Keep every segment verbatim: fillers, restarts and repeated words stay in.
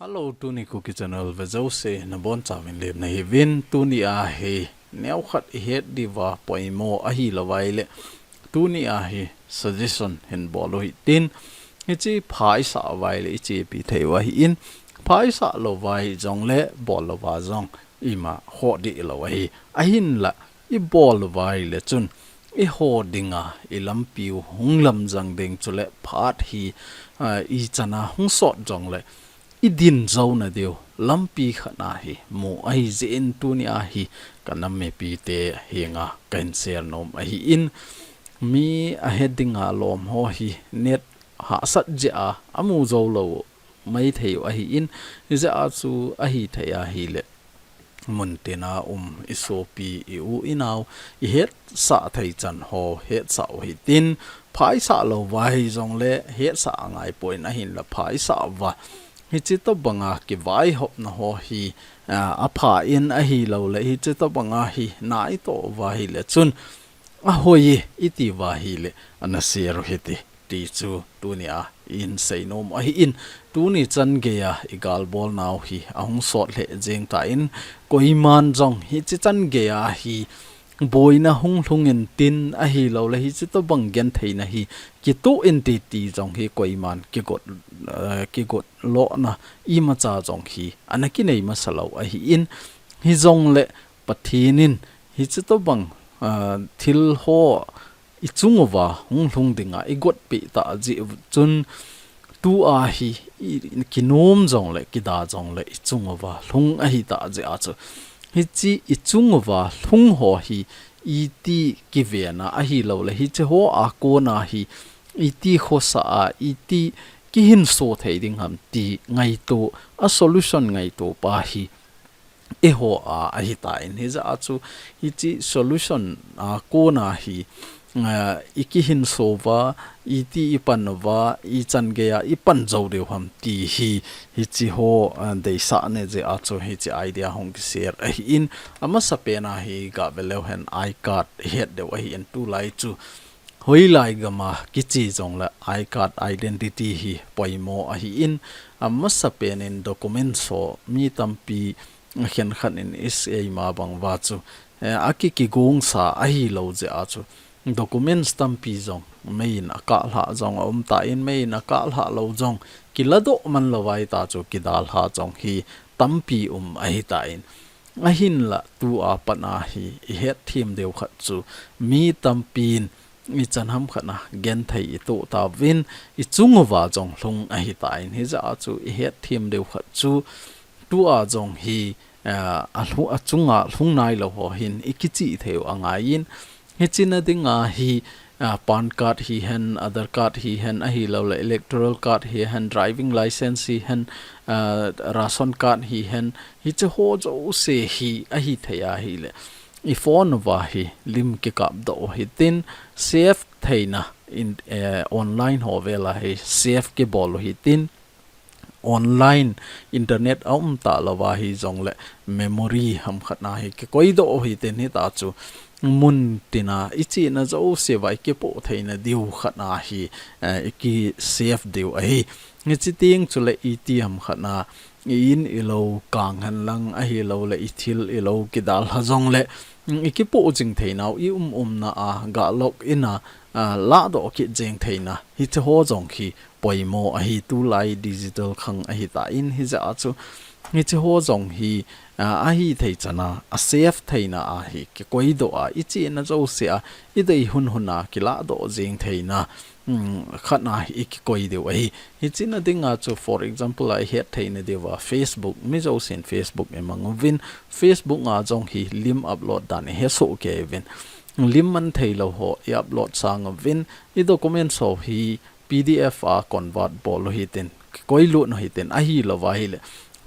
Hello, tuni Kuki Channel ve jouse nabonchauvin lemna hiuvin. Tuni a hi neokhat ihet diuva poimo ahilou vaile, tuni a hi suggestion hin bol u hitin. Hiche pha isah uva ile ichepi thei u ahin, pha isah lou uva hijongle bol louva jong ima khoh dih lou ahi. Ahinla ibol uva ile chun eiho dinga ilampiu hung lamjang ding, chule phat hi, ah, ichan a hung sot jongle idin jouna diu lampi khat ahi mu ahijeh in, tuni a hi kanam mipite henga kahin share nom ahin, mi ahet dinga lom ho hi net hahsat jeh a amu jou lou maithei u ahin, hijeh a chu ahithei ahile muntina um isopi, i-u inau, ihetsah thei chan ho hetsah u hitin. Pha isah lou uva hijongle hetsah angaipoi, ahinla pha isah uva hiche tobanga kivaihopna ho hi, ah, apha in ahiloule hiche tobanga hi na itoh uva hile chun ahoi e iti uva hile ana share u hite, ti chu tuni a ihin seinom u ahin, tuni chan geiya igalbolnau hi ahung sot lheh jeng tan, koiman jong hiche chan geiya hi boina hung lhung intin ahiloule hiche tobang gentheina hi kitoh inte ti jong hi koiman kigot, eh, kigot lohna imacha jong hi ana kinei masa lou ahin, hijongle Pathen in hiche tobang, ah, thil ho ichung uva hung lhung dinga igotpeh tah jeh chun tua hi i, kinom jongle kida jongle ichung uva lhung ahitah jeh a chu, hiche ichung uva lhung ho hi iti kivena ahiloule hiche ho a kona hi iti khosa a iti kihinso thei ding ham ti ngaito, a solution ngaito pa hi eiho a ahitan, hijeh a chu hiche solution a kona hi, ah, ikihinso uva, iti ipan uva, ichan geiya ipan jou diu ham ti hi, hiche ho, ah, deisahna jeh a chu hiche idea hung kishare ahin, amasapen a hi gave leu hen I card ihet diu ahin, tulai chu hoilai gam a kiche jongle I card identity hi poimo ahin, amasapen in documents ho mi tampi khenkhat in isei ma bang uva chu, eh, akikigongsa ahilou jeh a chu documents tampi jong meiyin akahlhah jong aumtan, meiyin akahlhah lou jong kiladoh man lou ahita chu kidalha jong hi tampi um ahitan, ahinla tua pat a hi ihetthem diu khat chu mi tampin ichan ham khat a genthei itoh tauvin, ichung uva jong lhung ahitan, hijeh a chu ihetthem diu khat chu tua jong hi, ah, alhu-, achunga lhung nailou ho hin ikichih thei u angaiyin, hiche na dinga hi, ah, PAN card hihen, Aadhaar card hihen, ahiloule electoral card hihen, driving license hihen, ah, ration card hihen, hiche ho jouse hi ahithei ahile iphone uva hi lim kikapdoh u hitin, save theina in, eh, online ho vela hi save kibol u hitin, online internet aumtah louva hijongle memory ham khat a hi kikoidoh u hitin, hita chu muntina ichena jouse uva ikipoh theina diu khat a hi, eh, iki save diu ahi. Hiche teng chule itiham khat a i-in ilou kang henlang ahiloule ithil ilou kidalha jongle, mm, ikipoh jing theinau, i um umna a ga log in a, ah, lahdoh kit jeng theina, hiche ho jong hi poimo ahi, tulai digital khang ahitan, hijeh a chu hiche ho jong hi, ah, ahithei chan a, a save theina a hi kikoidoh a, ichena jouse a idei hunhun a kilahdoh jeng theina, mm, khat a hi ikikoi diu ahi. Hiche na dinga chu, for example a ihet theina diuva Facebook, mi jousen Facebook imang uvin, Facebook a jong hi lim upload dan ihesoh kei uvin, lim man theilou ho i upload sang uvin, i documents ho hi PDF a convert bol u hitin, kikoilut u hitin, ahilouva hile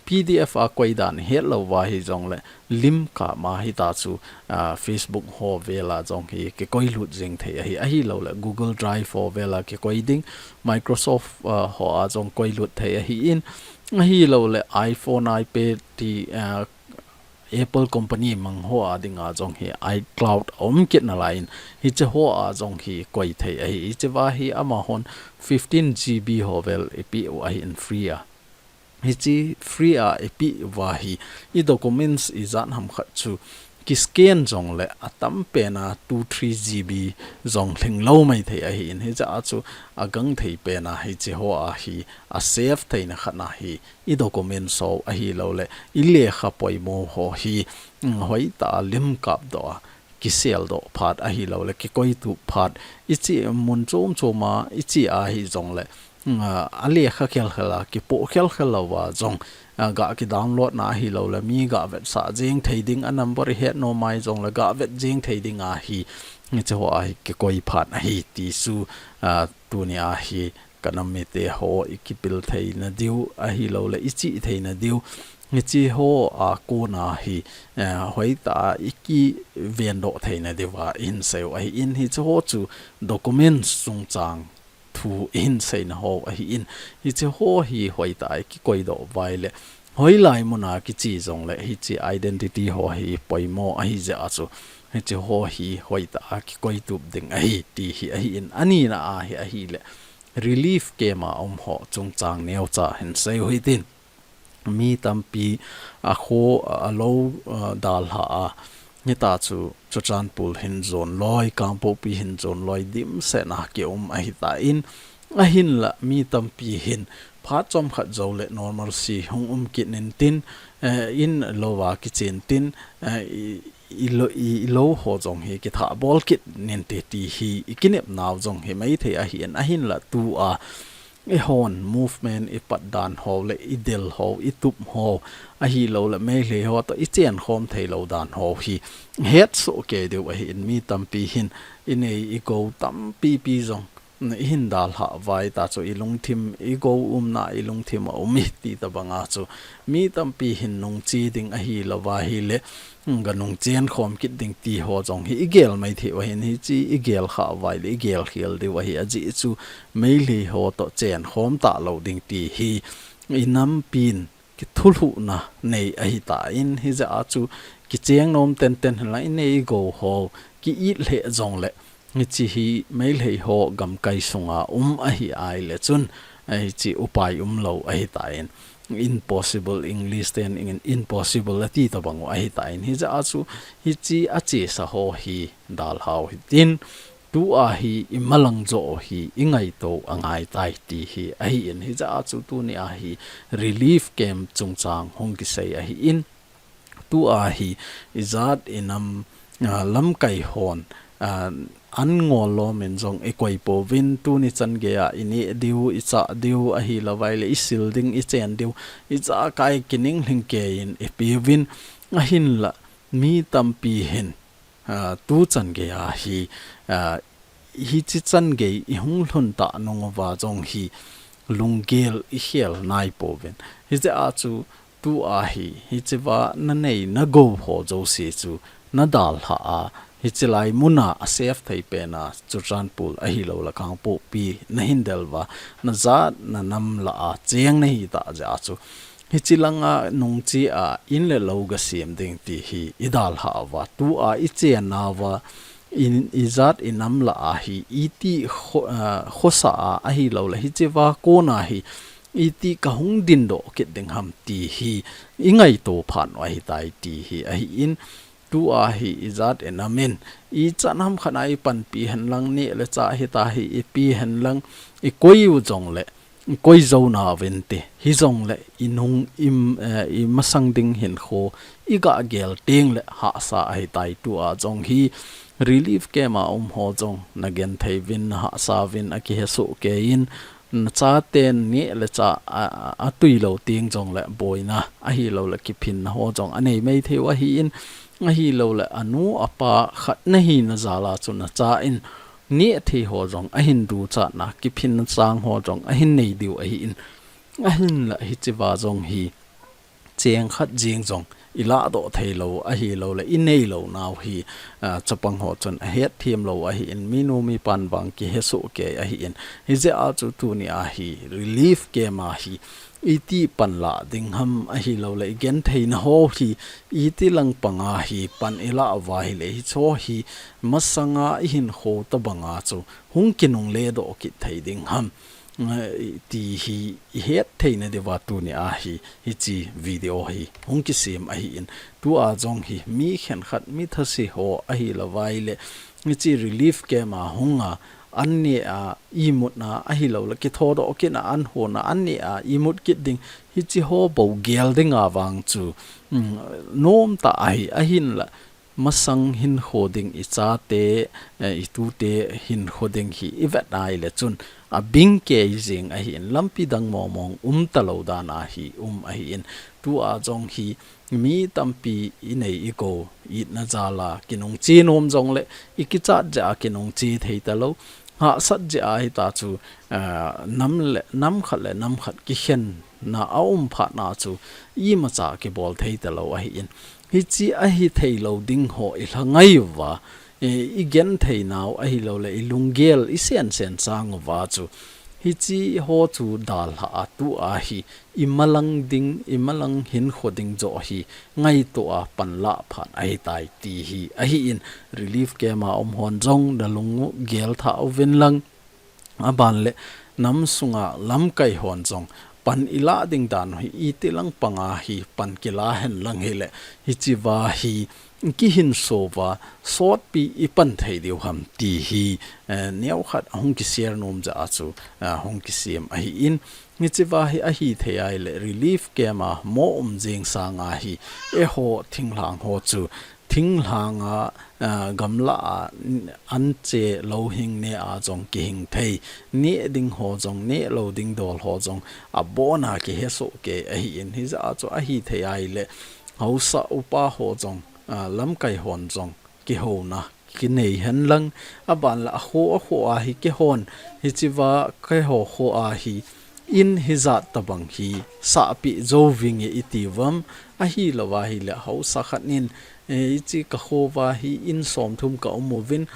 PDF a koidan ihet louva hijongle lim kap ma hita chu, ah, Facebook ho vela jong hi kikoilut jeng thei ahi, ahiloule Google Drive ho vela kikoi ding, Microsoft, ah, ho a jong koilut thei ahin, ahiloule iPhone, iPad ti, ah, Apple company mang ho a dinga jong hi iCloud aum kit nalaiyin, hiche ho a jong hi koi thei ahi, hichea hi amahon fifteen GB ho vel ipeh u ahin, free a. hichi free a ipi uva hi, i documents ijat ham khat chu kiscan jongle atam pena two three G B jong lhinglou mai thei ahin, hijeh a chu agang thei pena hichi ho a hi asave theina khat na hi i documents ho ahilouleh i lekha poimo ho hi, mm, hoitah a lim kapdoh a, kiseldoh phat ahilouleh kikoitup phat, ichi mun chom chom a ichi ahi jongle, mm, a lekha khelkhel a kipoh khelkhel louva jong, a, ga kidownload na ahilouleh mi ga vetsah jeng thei ding, a number ihet nom a jongle ga vet jeng thei ding ahi, hichi ho a hi kikoi phat ahi ti chu, a, tuni a hi kanam mite ho ikipil theina diu ahilouleh ichi theina diu, hichi ho a kona hi, eh, hoitah a ikivendoh theina diuva ihin seiu ahin, hichi ho chu documents chungchang thu ihin seina ho ahin, hichi ho hi hoitah a ikikoidoh uva ahile, hoilai mun a kichi jongle hichi identity ho hi poimo ahijeh a chu, hichi ho hi hoitah a kikoitup ding ahi ti hi ahin, anina a hi ahile, relief camp a um ho chungchang neocha hin seiu hitin. Mi tampi akho, alou, a, dalha a, hitachu Churachandpur hin jon loi, Kangpokpi hin jon loi, dimset a kium ahitan, ahinla mi tampi hin phat chomkhat jouleh normalcy hung um kit intin, eh, in louva kichen tin, eh, i, ilou, i, ilou ho jong hi kithah bol kit inte ti hi ikinepnau jong hi maithei ahin, ahinla tua eihon movement ipat dan ho le idel ho, itup ho, ahilouleh Meitei ho toh ichenkhom theilou dan ho hi hetsoh kei diu ahin, mi tampi hin inei igou tampipi jong ihin dalhah uva, hitachu ilungthim, igou umna ilungthim a um e ti tobang a chu mi tampi hin nungche ding ahilouva ahile, ga nungchen khom kit ding ti ho jong hi igel maithei u ahin, hichi igel khah uva ahile igel khel diu ahi, ajeh chu Meitei ho toh chenkhom talou ding ti hi inampin kithulhuhna nei ahitan, hijeh a chu kicheng nom tenten hinlang inei igou ho ki-it lheh jongleh, hichi hi Meitei ho gamkai sunga um ahi ahile chun, hichi upai umlou ahitan, impossible, English ten in impossible ati tobang u ahitan, hijeh a chu hichi achesa ho hi dalhau hitin, tua hi imalang joh hi ingaito angaitai ti hi ahin, hijeh a chu tuni a hi relief camp chungchang hung kisei ahin, tua hi ijat inam, a, lamkai hon, a, an ngol lomin jong ikoi pouvin, tuni chan geiya ineh diu, ichah diu, ahilouva ahile isil ding, ichen diu, ijakai kininglhing keiyin ipeuvin, ahinla mi tampi hin, a, tu chan geiya hi, a, hichi chan gei ihung lhun ta nunguva jong hi lunggel ikhel naipouvin. Hijeh a chu tua hi, hichiva nanei nagou ho jouse chu nadalhah a, hichi lai muna asave thei pena Churachandpur ahilouleh Kangpokpi nahin del uva, najat nanam lah a cheng nahitah jeh a chu hichi langa nungche a in le lou gasem ding ti hi idalhah uva, tua ichennauva, in, ijat inam lah a hi iti kho, a, khosa a ahilouleh hichiva kona hi iti kahung dindoh kit ding ham ti hi ingaito phat u ahitai ti hi ahin, tua hi ijat inam in ichan ham khat a ipanpi henlang, neh le chah hita hi ipi henlang, ikoi u jongleh ikoi jou nauvinte, hijongleh inung im, eh, imasang ding hinkho iga gel tengleh hahsa ahitai, tua jong hi relief camp a um ho jong nagenthei uvin, nahahsa uvin, akihesoh keiyin, nachaten neh le chah a, a, atui lou teng jongleh boina ahilouleh kiphinna ho jong anei maithei u ahin, ahilouleh anu apa khat nahina jal a chu nacha in neh thei ho jong ahin duchatna, kiphinna chang ho jong ahin nei diu ahin, ahinla hichiva jong hi cheng khat jeng jong ilahdoh theilou ahilouleh inei lou nau hi, a, chapang ho chun ahetthem lou ahin, minu mipan vang kihesoh kei ahin, hijeh a chu tuni a hi relief camp a hi iti panlah ding ham ahilouleh igentheina ho hi iti lang panga hi pan ilah uva ahile hicho hi masanga ihinkho tobanga chu hung kinungle doh kit thei ding ham. eh, ti hi i het theina diuva tuni a hi, hichi video hi hung kisem ahi in. Tua jong hi mi khenkhat mi thase ho ahi lou vai le, hichi relief camp a hung a, an ne a imut na ahi lou le, kithodoh kit na an ho na an ne a imut kit ding, hichi ho bou gel ding a vang chu, um, nom tah ahi, ahin la, masang hinkho ding i chate, eh, i tute hinkho ding hi i vet nai le chun, a bing kei jing ahi in, lampi dang mong mong um ta lou dan a hi um ahi in, tua jong hi mi tampi i nei i ko, itna jal a kinung che nom jong le, i kichat jeh a kinung che thei ta lou, hahsat jeh a hi ta chu, eh, nam le, nam khat le nam khat kikhen na a um phat na chu, imacha kibol thei ta lou ahi in. Hichi ahi thei lou ding ho i lha ngai uva, eh, i gen thei nau ahi lou le, i lunggel i sen sen sang uva chu, hichi ho chu dalha a tua hi, i malang ding, i malang hinkho ding joh hi, ngaito a pan la phat ahi tai ti hi, ahi in relief camp a um hon jong, na lung u gel tha uvin lang. A ban le, nam sunga lamkai hon jong, pan i la ding dan hi, i ti lang panga hi, pan kila hen lang hi le, hichi va hi, kihinso va, sotpi i pan thei diu ham ti hi, eh, neo khat hung kisiar nom jeh a chu, eh, hung kisem ahi in, hichi va hi ahi thei ai le relief camp a mo um jing sang a hi, eiho thinglhang ho chu, thinglhang a, eh, gamla a, an che lou hing ne a jong kihing thei, ne ding ho jong, ne lou ding dol ho jong, a bon a kihe soh kei ahi in, hijeh a chu ahi thei ai le, haosa upa ho jong, a, lamkai hon jong, kihouna, kinei hen lang, a ban la a kho, a kho a hi kihon, hichi va keiho kho a hi, in hijat tabang hi, sahpi jou vinge i ti vam, ahi lou va hi le haosa khat nin, eh, hichi ka kho va hi in somthum ka um uvin,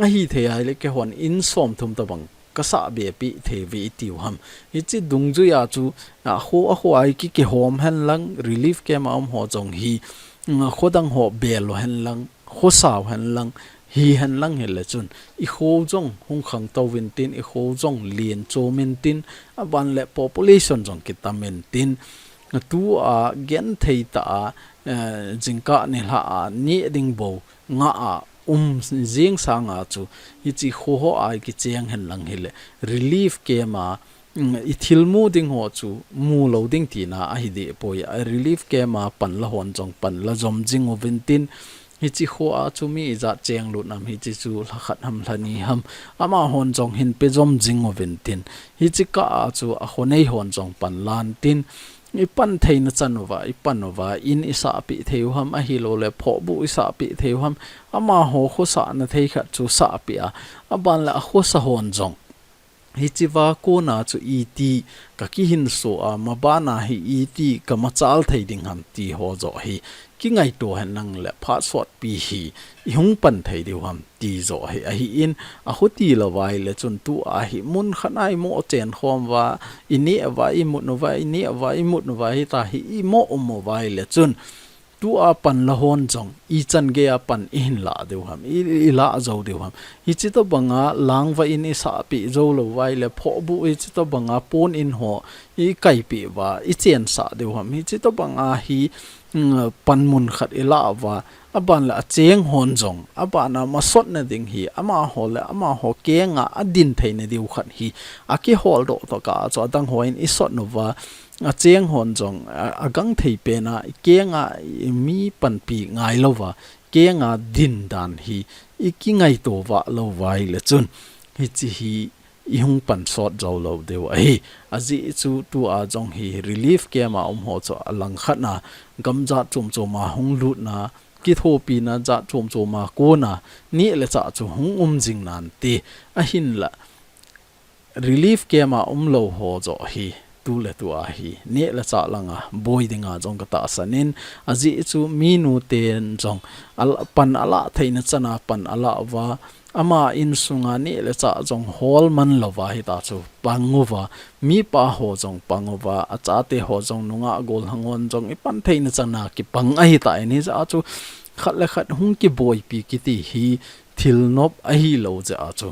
ahi thei ai le kihon in somthum tabang, ka sah be pi thei ve i tiu ham. Hichi dungjui a chu, a kho, a kho a hi ki, kihom hen lang, relief camp a um ho jong hi, mm, khodang ho bel u hen lang, khosau hen lang, hi hen lang hi le chun, i kho jong hung khangtou vin tin, i kho jong lien chom in tin, a ban le population jong kitam in tin, tua gen thei ta a, eh, jingkah nilhah a, ne ding bou, nga a, um jing sang a chu, hichi kho ho a i kicheng hen lang hi le, relief camp a, mm, i thil mu ding ho chu, mu lou ding tina ahi deh poi a, relief camp a pan la hon jong pan la jom jing uvin tin, hichi kho a chu mi ijat cheng lut nam hichi chu lha khat ham lha ni ham, ama hon jong hin pe jom jing uvin tin, hichi kah a chu a kho nei hon jong pan lan tin, i pan theina chan uva, i pan uva, in i sahpi thei u ham, ahi lou le, phohbu i sahpi thei u ham, ama ho khosahna thei khat chu sahpi a, a ban le a khosa hon jong. Hichi va kona chu iti ka kihinso a, ma ban a hi iti ka machal thei ding ham ti ho joh hi, kingaito hen lang le phat sotpi hi, i hung pan thei diu ham ti joh hi, ahi in, a khuti lou vai le chun tua hi, mun khat a i mo chen khom va, i ne va, i mut nu va, i ne va, i mut nu va, hi ta hi, i mo um u vai le chun, tua pan la hon jong, i chan gei a pan i hin la diu ham, i, i la jou diu ham. Hichi tobang a lang va in i sahpi jou lou vai le phohbu hichi tobang a pon in ho i kaipi va i chensah diu ham. Hichi tobang a hi, mm, panmun khat i la va, a ban le a cheng hon jong, a ban a masotna ding hi, ama ho le ama ho keng a a din theina diu khat hi, a kihol doh tah a chu a dang ho in i sot nu va, a cheng hon jong, a, a gang thei pen a, i keng a i mi panpi ngai lou va, keng a din dan hi, i kingaito va lou vai le chun, hichi hi i hung pan sot jou lou diu ahi. Ajeh chu tua jong hi relief camp a um ho chu a lang khat na, gam jat chom chom a hung lut na, kithopina jat chom chom a kona, neh le chah chu hung um jing nan ti, ahin la, relief camp a um lou ho joh hi, tu le tu a hi, neh le chah lang a, boi ding a jong ka tahsan in, ajeh chu mi nu ten jong, a la, pan a la theina chan a pan a la va, ama insung a neh le chah jong hol man lou va hi ta chu pang u va, mipa ho jong pang u va, a chate ho jong nungah gollhang hon jong i pan theina chan a kipang ahi ta in hijeh a chu khat le khat hung kiboipi kiti hi thil nop ahi lou jeh a chu.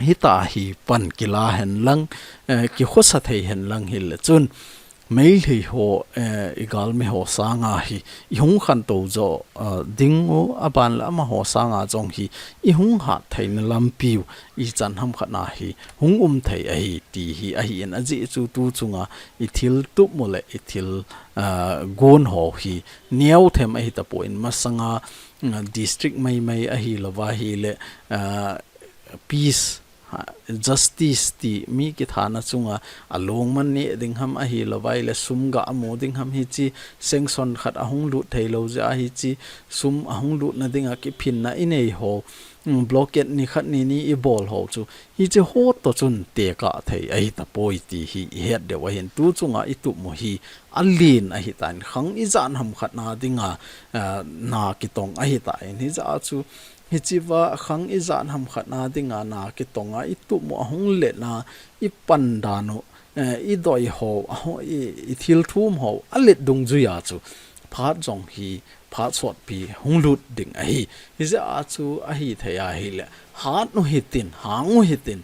hita hi pan kila hen lang, eh, kikhosa thei hen lang hile chun, Meitei ho, eh, i galmi ho sanga hi, i hung khantou jo, eh, ding u, aban le amaho sanga jong hi, i hung hat theina lampi u, ichan ham khat na hi, hung um thei ahi, ti hi, ahi in ajeh chu tu chunga, i thil tup mu le, i thil, eh, gon ho hi, neo them ahi tapon masanga, mm, district mai mai ahi lova hile, eh, peace, ha, justice ti mi kithana chunga a lungman neh ding ham ahi lova hile sum ga amu ding ham hichi sanction khat ahung lut thei lo jeh a hichi sum ahung lutna dinga kiphinna i nei ho, mm, blockade ni khat ni ni i bol ho chu hichi ho to chun tekah thei ahi tapoi ti hi i het diu ahin tu chunga i tup mu hi a lin ahi tan khang ijat ham khat na dinga, ah, na kitong ahi tan hijeh a chu Hichi va khang ijat ham khat na dinga na kitonga i tup mu ahung let na i pan dan u, eh, i doi ho, aho, i, i thil thum ho, a let dungjuia chu phat jong hi, phat sotpi hung lut ding ahi. Hijeh a chu ahi thei ahile, hat u hitin, hang u hitin,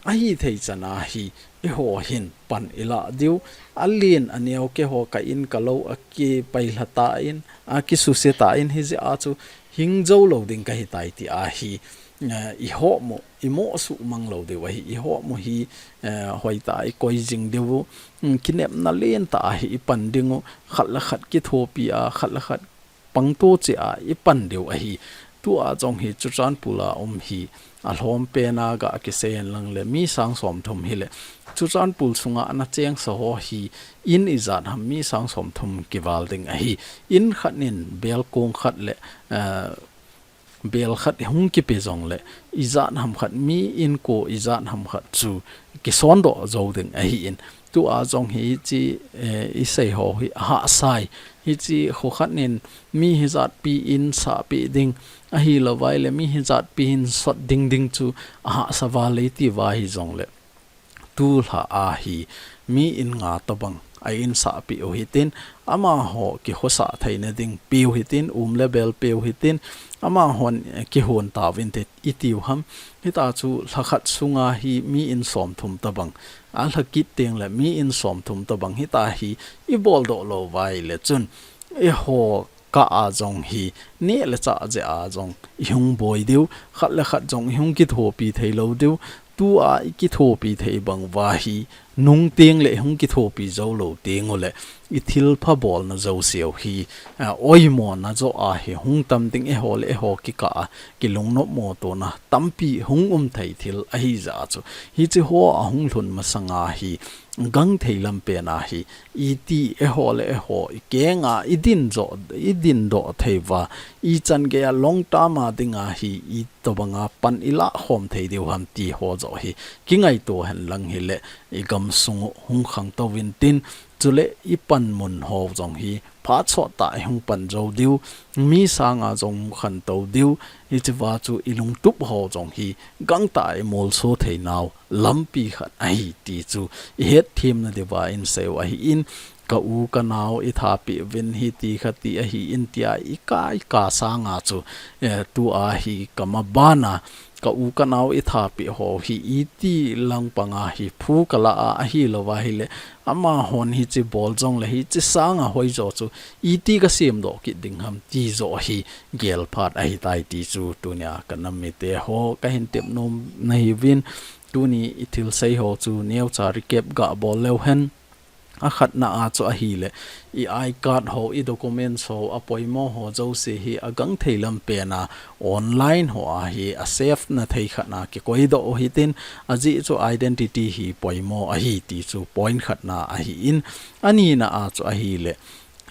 Ahi thei chana hi, eiho hin pan i lah diu, a lin a neo keiho ka in ka lo a kipai lha tan, a kisuse tan hijeh a chu hing jou lo ding ka hi tai ti ahi, eh, i hohmo, i mohsuh mang lo diu ahi, i hohmo hi, eh, hoitah a i koi jing diu, mm, kinepna lentah a hi i pan ding u, khat le khat kithopi a, khat le khat pangto cheh a i pan diu ahi. Tua jong hi Churachandpur a um hi a lhom pen a ga kisei hen lang le mi sang som thum hile Churachandpur sunga ana chengsa ho hi in ijat ham mi sang som thum kival ding ahi. In khat in bel kong khat le, eh, bel khat hung kipe jong le ijat ham khat mi in ko ijat ham khat chu kisondoh jou ding ahi in. Tua jong hichi, eh, i sei ho hi a hahsa e. Hichi kho khat in mi hijatpi in sahpi ding ahi lova hile mi hijatpi in sot ding ding chu a hahsa val e ti va hi jong le. Tu lha a hi mi in nga tobang a in sahpi u hitin amaho kikhosah theina ding pe u hitin um le bel pe u hitin amahon, eh, kihon tauvin te i tiu ham. Hita chu lha khat sunga hi mi in som thum tobang a lha kit teng le mi in som thum tobang hita hi i bol doh lova hile chun eiho kah a jong hi neh le chah jeh a jong i hung boi diu, khat le khat jong i hung kithopi thei lo diu, tua i kithopi thei bang uva hi nung teng le i hung kithopi jou lo teng u le i thil pha bolna jouse u hi, a, oimona joh a hi hung tam ding eiho le eiho kikah a kilungnopmo tona tampi hung um thei thil ahi jeh a chu hichi ho a hung lhun masanga hi gang thei lam pen a hi iti eiho le eiho i kenga i din jo, i din doh thei uva ichan gei a long term a dinga hi i tobanga pan i lah khom thei diu ham ti ho joh hi kingaito hen lang hile i gam sung u hung khangtou vin tin chule i panmun ho jong hi phat sot tah a i hung pan jou diu, mi sanga jong khantou diu, hichi va chu i lungtup ho jong hi gangtah a i molso thei nau lampi khat ahi ti chu i hetthem na diuva in sei u ahi in, ka u ka nau i thapeh uvin hiti khati ahi in tia i ka i ka sanga chu, eh, tua hi ka ma bana ka u ka nau i thapeh ho hi iti lang panga hi phu ka la a ahi lova hile amahon hichi bol jong le hichi sanga hoi jo chu iti ka sem doh kit ding ham ti jo hi gel phat ahi tai ti chu tunia ka nam mite ho ka hin tep nom na hi vin tuni i thil sei ho chu neo cha recap ga bol leu hen. A khatna a chu ahile, i I card ho, i documents ho, a poimo ho jouse hi a gang thei lam pen a online ho a hi a safe na thei khat na kikoi doh u hitin, ajeh chu identity hi poimo ahi ti chu point khatna ahi in, anina a chu ahile,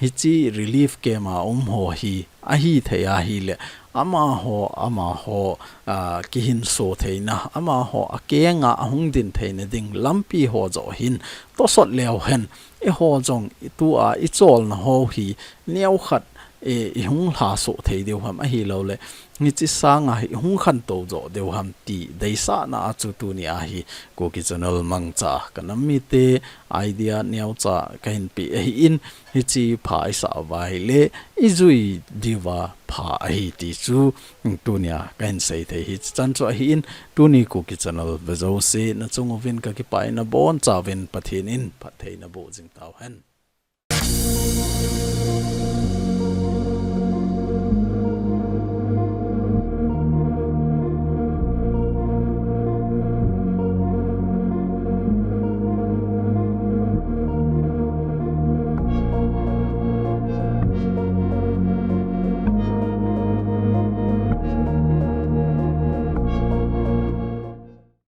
hichi relief camp a um ho hi ahi thei ahile, amaho, amaho, a, kihinso theina, amaho a kenga a hung din theina ding lampi ho joh hin tosot leu hen, eiho jong i tua i cholna ho hi neo khat e, i hung lhasoh thei diu ham ahilouleh, hiche sanga hi hung khantou jo diu ham ti deisahna a chu tuni a hi Kuki Channel mangcha ka nam mite idea neocha ka hin pe ahin, hiche pha i sah uva ahileh i jui diuva pha ahi ti chu, mm, tuni a ka hin sei thei hi chan chu ahin, tuni Kuki Channel ve jouse na chung uvin ka kipah in, nabonchauvin Pathen in phatthei naboh jing tauhen.